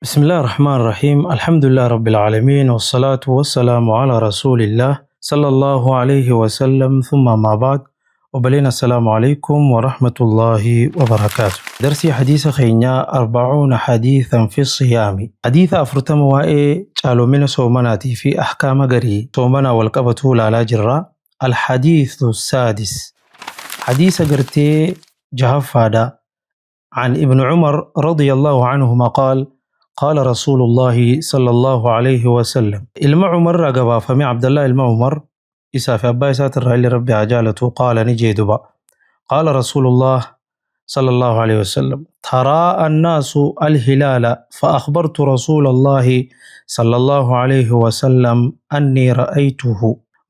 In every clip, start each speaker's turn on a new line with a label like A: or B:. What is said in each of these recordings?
A: بسم الله الرحمن الرحيم، الحمد لله رب العالمين، والصلاة والسلام على رسول الله صلى الله عليه وسلم، ثم ما بعد. وبلينا السلام عليكم ورحمة الله وبركاته. درسي حديث خينيا 40 حديثا في الصيام، حديث 40 waa'ee caalomina soomanaatii fi ahkaama garii soomana walqabatuu laalaa jirra. الحديث السادس، حديث gartee jahaffaadha. عن ابن عمر رضي الله عنهما قال: قال رسول الله صلى الله عليه وسلم. Ilma Cumar irraa gabaafame، Abdallah ilma Umar isaa fi abbaa isaatirraa illee Rabbi haa jaalatu، قال ni jee duba: قال رسول الله صلى الله عليه وسلم: تراءى الناس الهلال، فأخبرت رسول الله صلى الله عليه وسلم أني رأيته.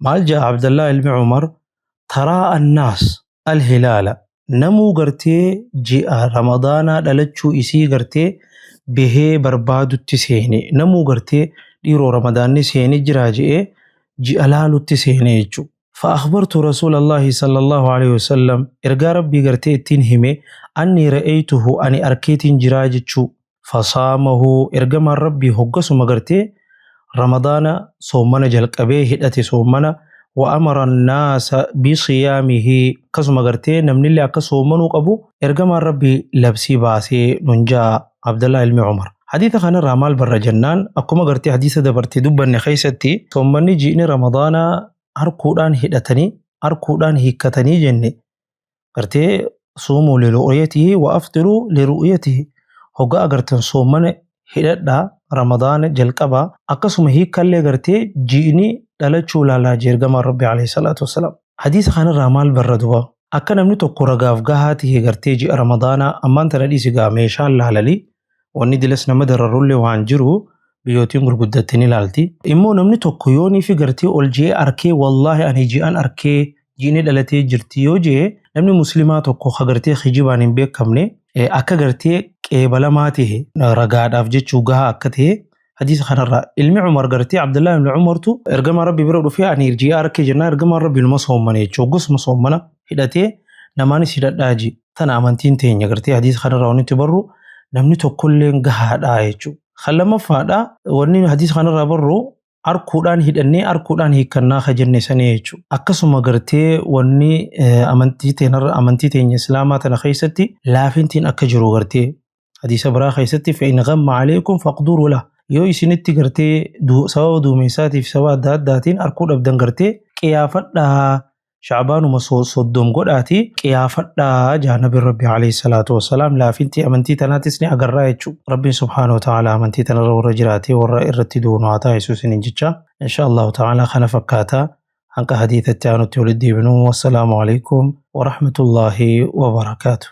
A: Maal jaa Abdallah ilmi Umar? تراءى الناس الهلال، namuu gartee ji'a Ramadaanaa dhalachuu isii gartee bahee barbaadutti seene. Namuu gartee dhiiroo Ramadaanni seene jiraa je'ee ji'a laalutti seene jechuudha. فأخبرت رسول الله صلى الله عليه وسلم، ergaa Rabbii gartee ittiin hime، أني رأيته، ani arkeetiin jiraa jechuu. فصامه، ergamaan Rabbii hoggasuma gartee Ramadaana soomana jalqabee hidhate soomana. وأمر الناس بصيامه، akkasuma gartee namnillee akka soomanuu qabu ergamaan Rabbii labsii baasee nun jaa Abdallah ilmi Umar. Hadiisa kanarraa maal barra jennaan, akkuma gartee hadiisa dabartee dubbanne keessatti soommanni ji'ni Ramadaanaa harkuudhaan hidhatanii harkuudhaan hiikkatanii jenne. Gartee صوموا لرؤيته وأفطروا لرؤيته، hoggaa agartan soomana hidhadhaa, Ramadaana jalqabaa, akkasuma hiikkallee gartee ji'ni dhalachuu ilaalaa jee ergamaan Rabbi عليه الصلاة والسلام. Hadiisa kanarraa maal barra duba? Akka namni tokko ragaaf gahaa ta'e gartee ji'a Ramadaanaa ammaan tana dhiisi gaa meeshaan laalalii wanni dilas nama dararullee waan jiru biyyootiin gurguddatte ni ilaalti. Immoo namni tokko yoonii fi gartee ol ji'ee arkee, wallaahi ani ji'an arkee, ji'ni dhalatee jirti yoo jee, namni muslimaa tokko ka gartee kijibaan hin beekamne akka gartee qeebalamaa ta'e ragaadhaaf jechuu gahaa akka ta'e hadiisa kanarraa. Ilmi Umar gartee Abdullahi ibn Umartu ergamaa Rabbi bira dhufee ani ji'a arkee jennaan ergamaan Rabbi numa soommane jechuudha. Gosuma soommana hidhatee namaanis hidhadhaa ji. Tana amantiin teenya gartee hadiisa kanarraa wanti barru namni tokkollee gahaadhaa jechuudha. Kan lammaffaadha, wanni hadiisa kanarraa barru arkuudhaan hidhannee arkuudhaan hiikkannaa ka jenne sanii jechuudha. Akkasuma gartee wanni amantii teenya islaamaa tana keessatti laafintiin akka jiru gartee hadiisa biraa keessatti فإن غم عليكم فاقدروا له، yoo isinitti gartee sababa duumessaatiif sababa adda addaatiin arkuu dhabdan gartee qiyaafadhaa, shacbaanuma 30 godhaati qiyaafadhaa jaa nabi Rabbi عليه الصلاة والسلام. Laafintii amantii tanaatis ni agarraa jechuudha. Rabbiin سبحانه وتعالى amantii tanarra warra jiraatee warra irratti duunu haa taasisu isiniin jecha. إن شاء الله تعالى kana fakkaataa. Hanqa hadiisatti aanutti walitti deebinu. والسلام عليكم ورحمة الله وبركاته.